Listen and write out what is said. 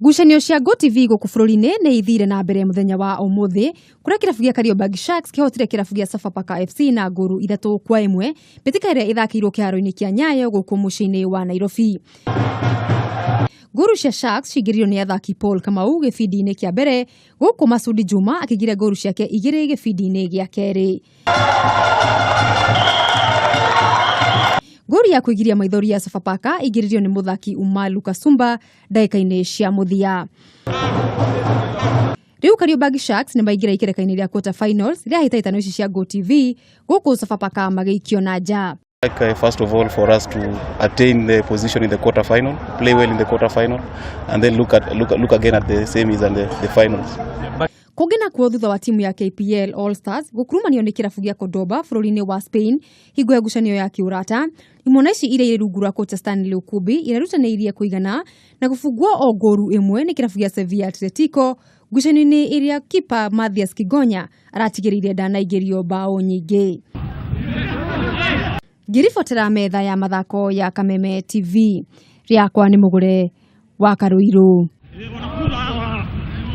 Ngucanio cia GOtv gũkũ bũrũri-inĩ nĩ ithire na mbere mũthenya wa ũmũthĩ kũrĩa kĩrabu gĩa Kariobangi Sharks kĩhotire kĩrabu gĩa Sofapaka FC na ngũru 3-1 mbĩtĩka ĩrĩa ĩthakĩirwo kĩharo-inĩ kĩa Nyayo gũkũ mũciĩ-inĩ wa Nairobi. Ngũru cia Sharks cingĩririo nĩ athaki Paul Kamau gĩbindi-inĩ kĩa mbere gũkũ Masudi Juma akĩingĩria ngũru ciake 2 gĩbindi-inĩ gĩa kerĩ. Ngũru ya kũigiria maithori ya Sofapaka ingĩririo nĩ mũthaki Umalu Kasumba ndagĩka-inĩ cia mũthia. Rĩu Kariobangi Sharks nĩ maingĩra ikereka-inĩ rĩa quarter finals rĩa hĩtahĩtano ici cia GOtv gũkũ Sofapaka magĩikio na nja. Like, first of all, for us to attain the position in the quarter final, play well in the quarter final, and then look again at the semis and the finals. Kũngĩ nakuo thutha wa timu ya KPL All Stars gũkurumanio nĩ kĩrabu gĩa Cordoba bũrũri-inĩ wa Spain hingo ya ngucanio ya kĩũrata, imwana ici iria irĩ rungu rwa kocha Stanley Okubi irerutanĩirie kũigana na gũbungwo o ngoru 1 nĩ kĩrabu gĩa Sevilla Atletico ngucanio-inĩ ĩrĩa kipa Mathias Kigonya aratigĩrĩire ndanaingĩrio bao nyingĩ. Ngĩribotera metha ya mathako ya Kameme TV, rĩakwa nĩ mũgũre wa Karũirũ.